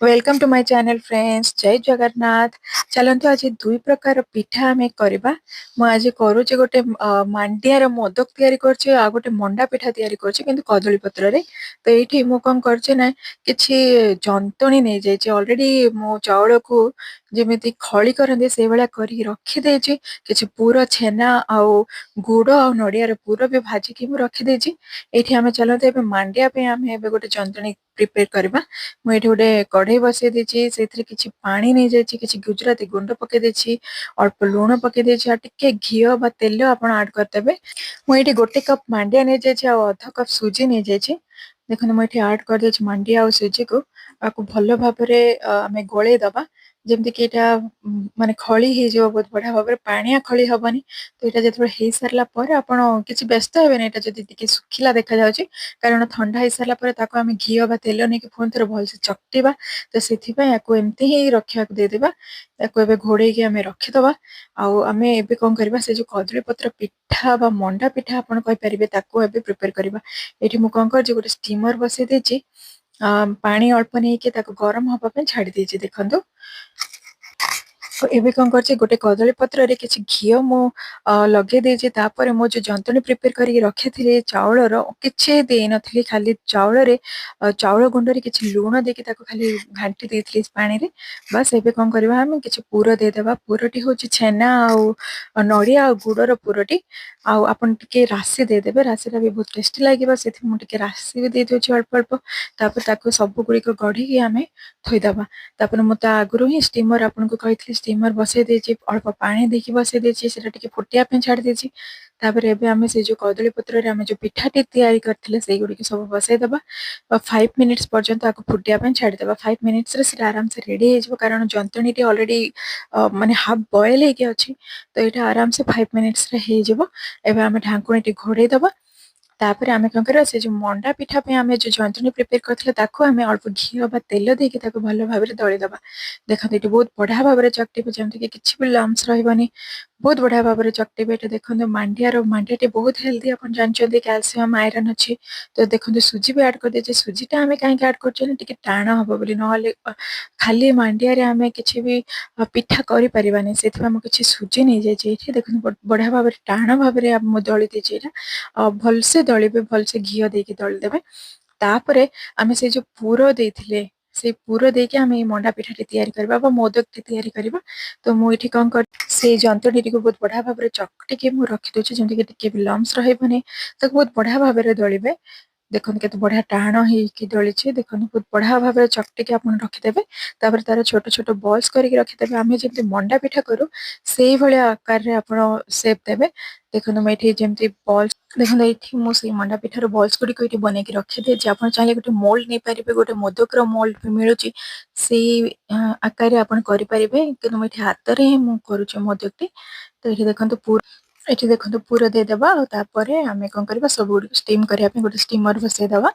Welcome to my channel, friends. ଜୟ ଜଗନ୍ନାଥ। ଚାଲନ୍ତୁ, ଆଜି ଦୁଇ ପ୍ରକାର ପିଠା ଆମେ କରିବା। ମୁଁ ଆଜି କରୁଛି ଗୋଟେ ମାଣ୍ଡିଆର ମୋଦକ ତିଆରି କରୁଛି ଆଉ ଗୋଟେ ମଣ୍ଡା ପିଠା ତିଆରି କରୁଛି, କିନ୍ତୁ କଦଳୀ ପତ୍ରରେ। ତ ଏଇଠି ମୁଁ କଣ କରୁଛି ନା କିଛି ଜନ୍ତୁଣୀ ନେଇଯାଇଛି। ଅଲରେଡି ମୁଁ ଚାଉଳକୁ ଯେମିତି ଖଳି କରନ୍ତି, ସେଇଭଳିଆ କରିକି ରଖିଦେଇଛି। କିଛି ପୁର, ଛେନା ଆଉ ଗୁଡ ଆଉ ନଡିଆର ପୁର ବି ଭାଜିକି ମୁଁ ରଖିଦେଇଛି ଏଇଠି। ଆମେ ଚାଲନ୍ତୁ, ଏବେ ମାଣ୍ଡିଆ ପାଇଁ ଆମେ ଏବେ ଗୋଟେ ଜନ୍ତୁଣୀ ପ୍ରିପେୟାର କରିବା। ମୁଁ ଏଇଠି ଗୋଟେ କଢେଇ ବସେଇ ଦେଇଛି, ସେଇଥିରେ କିଛି ପାଣି ନେଇଯାଇଛି, କିଛି ଗୁଜୁରାତି ଗୁଣ୍ଡ ପକେଇ ଦେଇଛି, ଅଳ୍ପ ଲୁଣ ପକେଇ ଦେଇଛି ଆଉ ଟିକେ ଘିଅ ବା ତେଲ ଆପଣ ଆଡ୍ କରିଦେବେ। ମୁଁ ଏଇଠି 1 କପ୍ ମାଣ୍ଡିଆ ନେଇଯାଇଛି ଆଉ ଅଧ କପ୍ ସୁଜି ନେଇଯାଇଛି। ଦେଖନ୍ତୁ, ମୁଁ ଏଠି ଆଡ୍ କରିଦେଇଛି ମାଣ୍ଡିଆ ଆଉ ସୁଜିକୁ। ଆକୁ ଭଲ ଭାବରେ ଆମେ ଗୋଳେଇ ଦବା, ଯେମିତିକି ଏଇଟା ମାନେ ଖଳି ହେଇଯିବ ବହୁତ ବଢିଆ ଭାବରେ, ପାଣିଆ ଖଳି ହବନି। ତ ଏଇଟା ଯେତେବେଳେ ହେଇସାରିଲା ପରେ, ଆପଣ କିଛି ବ୍ୟସ୍ତ ହେବେନି ଏଇଟା ଯଦି ଟିକେ ଶୁଖିଲା ଦେଖାଯାଉଛି, କାରଣ ଥଣ୍ଡା ହେଇସାରିଲା ପରେ ତାକୁ ଆମେ ଘିଅ ବା ତେଲ ନେଇକି ପୁଣି ଥରେ ଭଲସେ ଚକଟିବା। ତ ସେଥିପାଇଁ ଆକୁ ଏମିତି ହିଁ ରଖିବାକୁ ଦେଇଦେବା। ତାକୁ ଏବେ ଘୋଡେଇକି ଆମେ ରଖିଦବା। ଆଉ ଆମେ ଏବେ କଣ କରିବା? ସେ ଯୋଉ କଦଳୀ ପତ୍ର ପିଠା ବା ମଣ୍ଡା ପିଠା ଆପଣ କହିପାରିବେ, ତାକୁ ଏବେ ପ୍ରିପେୟାର କରିବା। ଏଇଠି ମୁଁ କଣ କରିଛି? ଗୋଟେ ଷ୍ଟିମର ବସେଇ ଦେଇଛି। ପାଣି ଅଳ୍ପ ନେଇକି ତାକୁ ଗରମ ହବା ପାଇଁ ଛାଡି ଦେଇଛି। ଦେଖନ୍ତୁ, ଏବେ କଣ କରିଛି? ଗୋଟେ କଦଳୀ ପତ୍ରରେ କିଛି ଘିଅ ମୁଁ ଲଗେଇ ଦେଇଛି। ତାପରେ ମୁଁ ଯୋଉ ଜନ୍ତୁଣୀ ପ୍ରିପେୟାର କରିକି ରଖିଥିଲି ଚାଉଳର, କିଛି ଦେଇନଥିଲି, ଖାଲି ଚାଉଳରେ, ଚାଉଳ ଗୁଣ୍ଡରେ କିଛି ଲୁଣ ଦେଇକି ତାକୁ ଖାଲି ଘାଣ୍ଟି ଦେଇଥିଲି ପାଣିରେ, ବାସ୍। ଏବେ କଣ କରିବା? ଆମେ କିଛି ପୁର ଦେଇଦେବା। ପୁରଟି ହଉଛି ଛେନା ଆଉ ନଡିଆ ଆଉ ଗୁଡର ପୁରଟି। ଆଉ ଆପଣ ଟିକେ ରାଶି ଦେଇଦେବେ, ରାଶିଟା ବି ବହୁତ ଟେଷ୍ଟି ଲାଗିବ। ସେଥିପାଇଁ ମୁଁ ଟିକେ ରାଶି ବି ଦେଇଦେଉଛି ଅଳ୍ପ ଅଳ୍ପ। ତାପରେ ତାକୁ ସବୁ ଗୁଡ଼ିକ ଗଢିକି ଆମେ ଥୋଇଦବା। ତାପରେ ମୁଁ ତା ଆଗରୁ ହିଁ ଷ୍ଟିମର, ଆପଣଙ୍କୁ କହିଥିଲି, ଷ୍ଟିମର ବସେଇ ଦେଇଛି। ଅଳ୍ପ ପାଣି ଦେଇକି ବସେଇ ଦେଇଛି, ସେଟା ଟିକେ ଫୁଟିବା ପାଇଁ ଛାଡି ଦେଇଛି। ତାପରେ ଏବେ ଆମେ ସେଇ ଯୋଉ କଦଳୀ ପତ୍ରରେ ଆମେ ଯୋଉ ପିଠାଟି ତିଆରି କରିଥିଲେ, ସେଇଗୁଡ଼ିକୁ ସବୁ ବସେଇଦବା। 5 ମିନିଟ୍ସ ପର୍ଯ୍ୟନ୍ତ ଆକୁ ଫୁଟିବା ପାଇଁ ଛାଡିଦବା। 5 ମିନିଟ୍ସରେ ସେଟା ଆରାମସେ ରେଡି ହେଇଯିବ, କାରଣ ଜନ୍ତୁଣୀଟି ଅଲରେଡି ମାନେ ହାଫ୍ ବଏଲ୍ ହେଇକି ଅଛି। ତ ଏଇଟା ଆରାମସେ 5 ମିନିଟ୍ସରେ ହେଇଯିବ। ଏବେ ଆମେ ଢାଙ୍କୁଣୀଟି ଘୋଡେଇ ଦବା। ତାପରେ ଆମେ କଣ କରିବା? ସେ ଯୋଉ ମଣ୍ଡା ପିଠା ପାଇଁ ଆମେ ଯୋଉ ଜନ୍ତୁଣୀ ପ୍ରିପେୟାର କରିଥିଲେ, ତାକୁ ଆମେ ଅଳ୍ପ ଘିଅ ବା ତେଲ ଦେଇକି ତାକୁ ଭଲ ଭାବରେ ଦଳିଦବା। ଦେଖନ୍ତୁ, ଏଠି ବହୁତ ବଢିଆ ଭାବରେ ଚକଟିବେ, ଯେମିତିକି କିଛି ବି ଲମ୍ସ ରହିବନି। ବହୁତ ବଢିଆ ଭାବରେ ଚକଟିବେ ଏଠି। ଦେଖନ୍ତୁ, ମାଣ୍ଡିଆଟି ବହୁତ ହେଲ୍ଦି, ଆପଣ ଜାଣିଛନ୍ତି, କ୍ୟାଲସିୟମ, ଆଇରନ୍ ଅଛି। ତ ଦେଖନ୍ତୁ, ସୁଜି ବି ଆଡ୍ କରିଦେଇଛେ। ସୁଜିଟା ଆମେ କାହିଁକି ଆଡ୍ କରୁଛନ୍ତି? ଟିକେ ଟାଣ ହବ ବୋଲି। ନହେଲେ ଖାଲି ମାଣ୍ଡିଆରେ ଆମେ କିଛି ବି ପିଠା କରିପାରିବାନି। ସେଥିପାଇଁ ମୁଁ କିଛି ସୁଜି ନେଇଯାଇଛି ଏଇଠି। ଦେଖନ୍ତୁ, ବଢିଆ ଭାବରେ ଟାଣ ଭାବରେ ମୁଁ ଦଳି ଦେଇଛି ଏଇଟା। ଭଲସେ ଦଳିବେ, ଭଲସେ ଘିଅ ଦେଇକି ଦଳିଦେବେ। ତାପରେ ଆମେ ସେଇ ଯୋଉ ପୁର ଦେଇଥିଲେ, ସେଇ ପୁର ଦେଇକି ଆମେ ଏଇ ମଣ୍ଡା ପିଠାଟି ତିଆରି କରିବା ବା ମୋଦକଟି ତିଆରି କରିବା। ତ ମୁଁ ଏଇଠି କଣ କରି, ସେଇ ଜନ୍ତୁଣୀଟିକୁ ବହୁତ ବଢିଆ ଭାବରେ ଚକଟିକି ମୁଁ ରଖିଦଉଛି, ଯେମିତିକି ଟିକେ ବି ଲମ୍ସ ରହିବନି। ତାକୁ ବହୁତ ବଢିଆ ଭାବରେ ଦଳିବେ। ଦେଖନ୍ତୁ, କେତେ ବଢିଆ ଟାଣ ହେଇକି ଦଳିଛି। ଦେଖନ୍ତୁ, ବହୁତ ବଢିଆ ଭାବରେ ଚକଟିକି ଆପଣ ରଖିଦେବେ। ତାପରେ ତାର ଛୋଟ ଛୋଟ ବଲ୍ସ କରିକି ରଖିଦେବେ। ଆମେ ଯେମିତି ମଣ୍ଡା ପିଠା କରୁ, ସେଇଭଳିଆ ଆକାରରେ ଆପଣ ସେପ୍ ଦେବେ। ଦେଖନ୍ତୁ, ମୁଁ ଏଇଠି ଯେମିତି ବଲ୍ସ, ଦେଖନ୍ତୁ, ଏଇଠି ମୁଁ ସେଇ ମଣ୍ଡା ପିଠାର ବଲ୍ସ ଗୁଡ଼ିକ ଏଇଠି ବନେଇକି ରଖିଦେଇଛି। ଆପଣ ଚାହିଁଲେ ଗୋଟେ ମୋଲ୍ଡ ନେଇପାରିବେ, ଗୋଟେ ମୋଦକର ମୋଲ୍ଡ ବି ମିଳୁଛି, ସେଇ ଆକାରରେ ଆପଣ କରିପାରିବେ। କିନ୍ତୁ ମୁଁ ଏଠି ହାତରେ ହିଁ ମୁଁ କରୁଛି ମୋଦକଟି। ତ ଏଠି ଦେଖନ୍ତୁ, ପୁର ଦେଇଦେବା। ଆଉ ତାପରେ ଆମେ କଣ କରିବା? ସବୁ ଗୁଡ଼ିକୁ ଷ୍ଟିମ୍ କରିବା ପାଇଁ ଗୋଟେ ଷ୍ଟିମର ବସେଇଦେବା।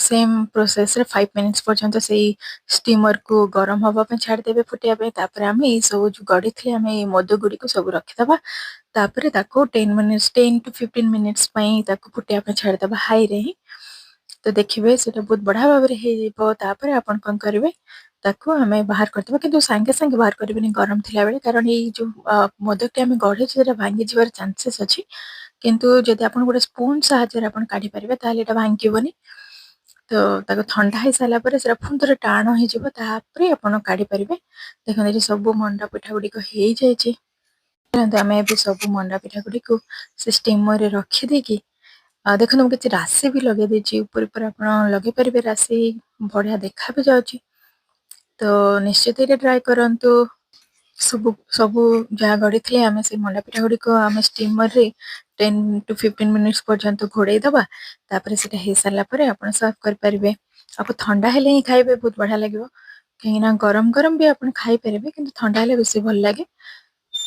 ସେମ୍ ପ୍ରୋସେସରେ 5 ମିନିଟ୍ସ ପର୍ଯ୍ୟନ୍ତ ସେଇ ଷ୍ଟିମରକୁ ଗରମ ହବା ପାଇଁ ଛାଡ଼ିଦେବେ, ଫୁଟିବା ପାଇଁ। ତାପରେ ଆମେ ଏଇ ସବୁ ଯୋଉ ଗଢ଼ିଥିଲେ ଆମେ, ଏଇ ମୋଦକ ଗୁଡ଼ିକୁ ସବୁ ରଖିଦେବା। ତାପରେ ତାକୁ 10 minutes, 10 to 15 minutes ପାଇଁ ତାକୁ ଫୁଟିବା ପାଇଁ ଛାଡ଼ିଦେବା ହାଇରେ ହିଁ। ତ ଦେଖିବେ, ସେଟା ବହୁତ ବଢିଆ ଭାବରେ ହେଇଯିବ। ତାପରେ ଆପଣ କଣ କରିବେ? ତାକୁ ଆମେ ବାହାର କରିଦେବା, କିନ୍ତୁ ସାଙ୍ଗେ ସାଙ୍ଗେ ବାହାର କରିବେନି ଗରମ ଥିଲାବେଳେ, କାରଣ ଏଇ ଯୋଉ ମୋଦକଟି ଆମେ ଗଢ଼ିଛେ, ସେଟା ଭାଙ୍ଗି ଯିବାର ଚାନ୍ସେସ୍ ଅଛି। କିନ୍ତୁ ଯଦି ଆପଣ ଗୋଟେ ସ୍ପୁନ୍ ସାହାଯ୍ୟରେ ଆପଣ କାଢି ପାରିବେ, ତାହେଲେ ଏଇଟା ଭାଙ୍ଗିବନି। ତ ତାକୁ ଥଣ୍ଡା ହେଇସାରିଲା ପରେ ସେଟା ପୁଣି ଥରେ ଟାଣ ହେଇଯିବ, ତାପରେ ଆପଣ କାଢି ପାରିବେ। ଦେଖନ୍ତୁ, ଏଠି ସବୁ ମଣ୍ଡା ପିଠା ଗୁଡ଼ିକ ହେଇଯାଇଛି। ଦେଖନ୍ତୁ, ଆମେ ଏବେ ସବୁ ମଣ୍ଡା ପିଠା ଗୁଡ଼ିକୁ ସେ ଷ୍ଟିମରରେ ରଖିଦେଇକି, ଦେଖନ୍ତୁ, ମୁଁ କିଛି ରାଶି ବି ଲଗେଇ ଦେଇଛି ଉପରେ ଉପରେ। ଆପଣ ଲଗେଇ ପାରିବେ ରାଶି, ବଢିଆ ଦେଖା ବି ଯାଉଛି। ତ ନିଶ୍ଚିତ ଏଇଟା ଟ୍ରାଏ କରନ୍ତୁ। ସବୁ ସବୁ ଯାହା ଗଢ଼ିଥିଲେ ଆମେ, ସେଇ ମଣ୍ଡା ପିଠା ଗୁଡ଼ିକ ଆମେ ଷ୍ଟିମରରେ 10 ଟୁ 15 ମିନିଟ୍ସ ପର୍ଯ୍ୟନ୍ତ ଘୋଡ଼େଇ ଦବା। ତାପରେ ସେଟା ହେଇସାରିଲା ପରେ ଆପଣ ସର୍ଭ କରିପାରିବେ। ଆଉ ଥଣ୍ଡା ହେଲେ ହିଁ ଖାଇବେ, ବହୁତ ବଢିଆ ଲାଗିବ, କାହିଁକି ନା ଗରମ ଗରମ ବି ଆପଣ ଖାଇପାରିବେ, କିନ୍ତୁ ଥଣ୍ଡା ହେଲେ ବେଶୀ ଭଲ ଲାଗେ।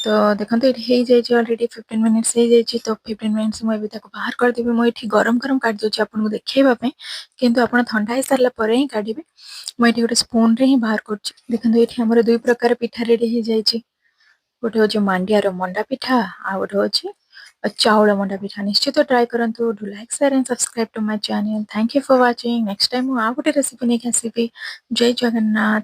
ତ ଦେଖନ୍ତୁ, ଏଇଠି ହେଇଯାଇଛି, ଅଲରେଡି 15 ମିନିଟ୍ସ ହେଇଯାଇଛି। ତ 15 ମିନିଟ୍ସ ମୁଁ ଏବେ ତାକୁ ବାହାର କରିଦେବି। ମୁଁ ଏଠି ଗରମ ଗରମ କାଢି ଦଉଛି ଆପଣଙ୍କୁ ଦେଖେଇବା ପାଇଁ, କିନ୍ତୁ ଆପଣ ଥଣ୍ଡା ହେଇସାରିଲା ପରେ ହିଁ କାଢିବେ। ମୁଁ ଏଠି ଗୋଟେ ସ୍ପୁନରେ ହିଁ ବାହାର କରୁଛି। ଦେଖନ୍ତୁ, ଏଇଠି ଆମର ଦୁଇ ପ୍ରକାର ପିଠା ରେଡି ହେଇଯାଇଛି। ଗୋଟେ ହଉଛି ମାଣ୍ଡିଆର ମଣ୍ଡା ପିଠା ଆଉ ଗୋଟେ ହଉଛି ଚାଉଳ ମଣ୍ଡା ପିଠା। ନିଶ୍ଚିତ ଟ୍ରାଏ କରନ୍ତୁ। Do like, share and subscribe to my channel. Thank you for watching. Next time ମୁଁ ଆଉ ଗୋଟେ ରେସିପି ନେଇକି ଆସିବି। ଜୟ ଜଗନ୍ନାଥ।